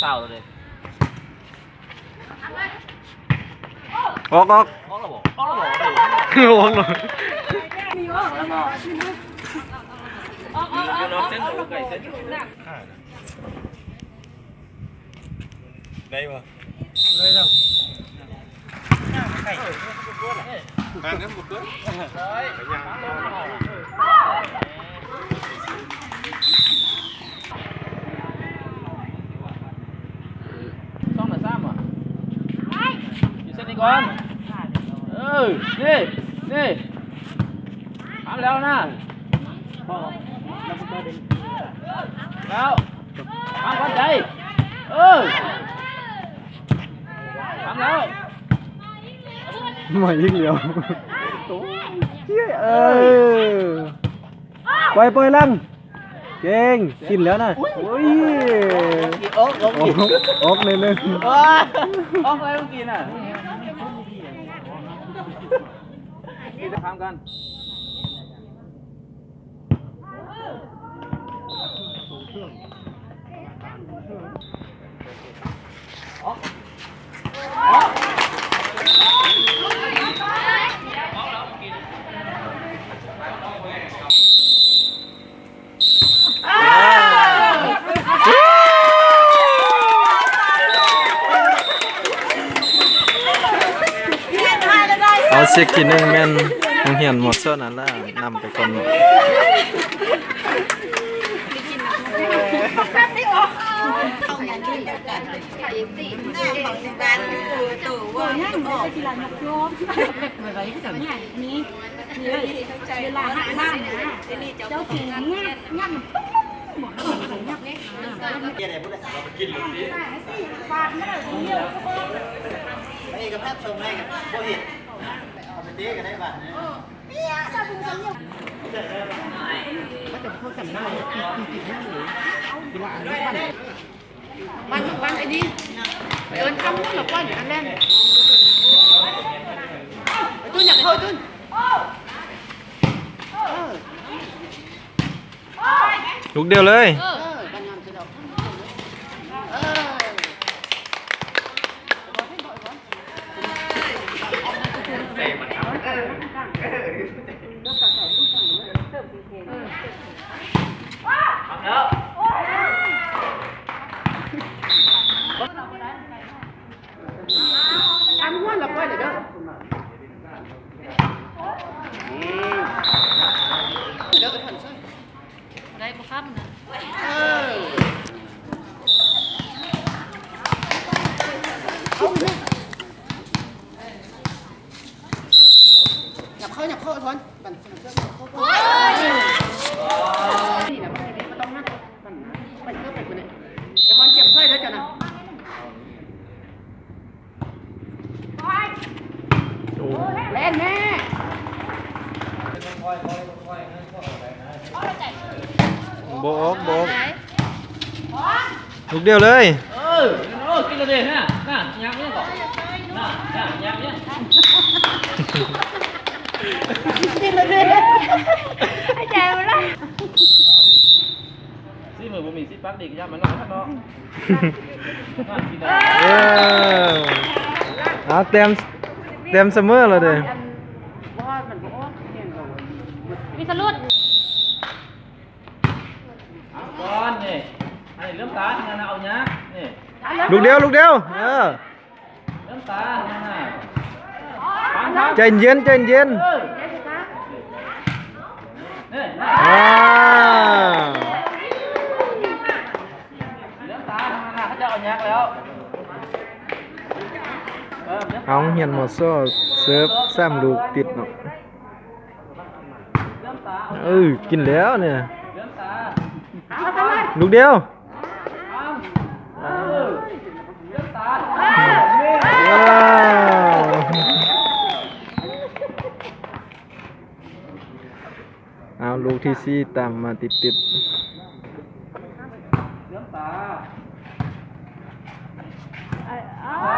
ເອົາເລີຍ ອອກ ອອກ ອອກແລ້ວບໍ່? ອອກແລ້ວບໍ່? ອອກແລ້ວ ຢູ່ນອກເສັ້ນ ຢູ່ໃກ້ເສັ້ນ ໄດ້ບໍ່? ໄດ້ແລ້ວ ຫ່າງກັນບໍ່ເກີນ ໄປຍ່າງ ສອງນະ ສາມບໍ່? ຢູ່ເສັ້ນນີ້ກ່ອນ ເອີ ນີ້ ນີ້ ທຳແລ້ວນະ ແລ້ວ ທຳກ່ອນໃດ ເອີ ທຳແລ້ວ ມາອີກແລ້ວ ໂອ້ຍ ເອີ ປ່ອຍ ປ່ອຍຫຼັງ ເກັ່ງ ກິນແລ້ວນະ ໂອ້ຍ ອອກ ອອກ ອອກ ອອກໜ້ອຍໜຶ່ງ ອອກແລ້ວກິນນະ ທຳກັນ. ເອົາ ເຊັກທີໜຶ່ງແມ່ນໂຮງຮຽນມອດຊອນອາລາ ນຳໄປກ່ອນເນາະ. ມັນ ມັນ ໄອ້ນີ້ ໄປເອີ້ນຄຳ ລະປ້ອນ ອັນແລກ ໄປຕຸ້ນ ຢາກເຂົ້າ ຕຸ້ນ ເອີ ລູກດຽວເລີຍ ເອີ ເອີ ບັນຍາມຊິດອກ ເອີ. ຕາມຫົວລະປ່ອຍເດີ ເດີ ໄດ້ບໍ່ຄຳນະ ເອີ ຫຍັບເຂົ້າ ຫຍັບເຂົ້າ ອ້າຍພອນ ບັນ ນີ້ນະ ບໍ່ຕ້ອງຫັ້ນ ບັນນະ ໄປເກີບໄປຄົນນີ້ ໄອ້ພອນ ເກັບຊ່ອຍເດີເຈົ້ານະ. ໂອ້ ແລ່ນແມ່ ບໍ່ອອກ ບໍ່ອອກ ລູກດຽວເລີຍ ເອີ ໂອ້ ກິນແລ້ວເດ້ ນະ ນະ ຍາມນີ້ກໍ ນະ ນະ ຍາມນີ້ ກິນແລ້ວເດ້ ໃຫ້ໃຈມັນລະ. ຊີມືບໍ່ມີ ຊີປາກດີກະຢ່າມາເນາະ ເນາະ ເອີ ເອົາ ແຕ້ມ ແຕ້ມສະເໝີແລ້ວເດ້ ມີສະຫຼຸດ ເອົາກ່ອນນີ້ ໃຫ້ເຫຼື້ອມຕາ ທາງນັ້ນເອົາຍາກນີ້ ລູກດຽວ ລູກດຽວ ເອີ. ໃຈເຢັນ ໃຈເຢັນ ເອີ ນີ້ ອ່າ ເລື່ອງຕາທຳມະດາ ເຂົາເຈົ້າເອົາຍັກແລ້ວ ເອີ ເອົາ ໂຮງຮຽນ ມຊ ເສີບສາມລູກຕິດເນາະ ເອີ ກິນແລ້ວນີ້ ລູກດຽວ ເອີ ເອົາ ລູກທີສີ່ຕາມມາຕິດໆ. ເຫຼື້ອມຕາ ເອີ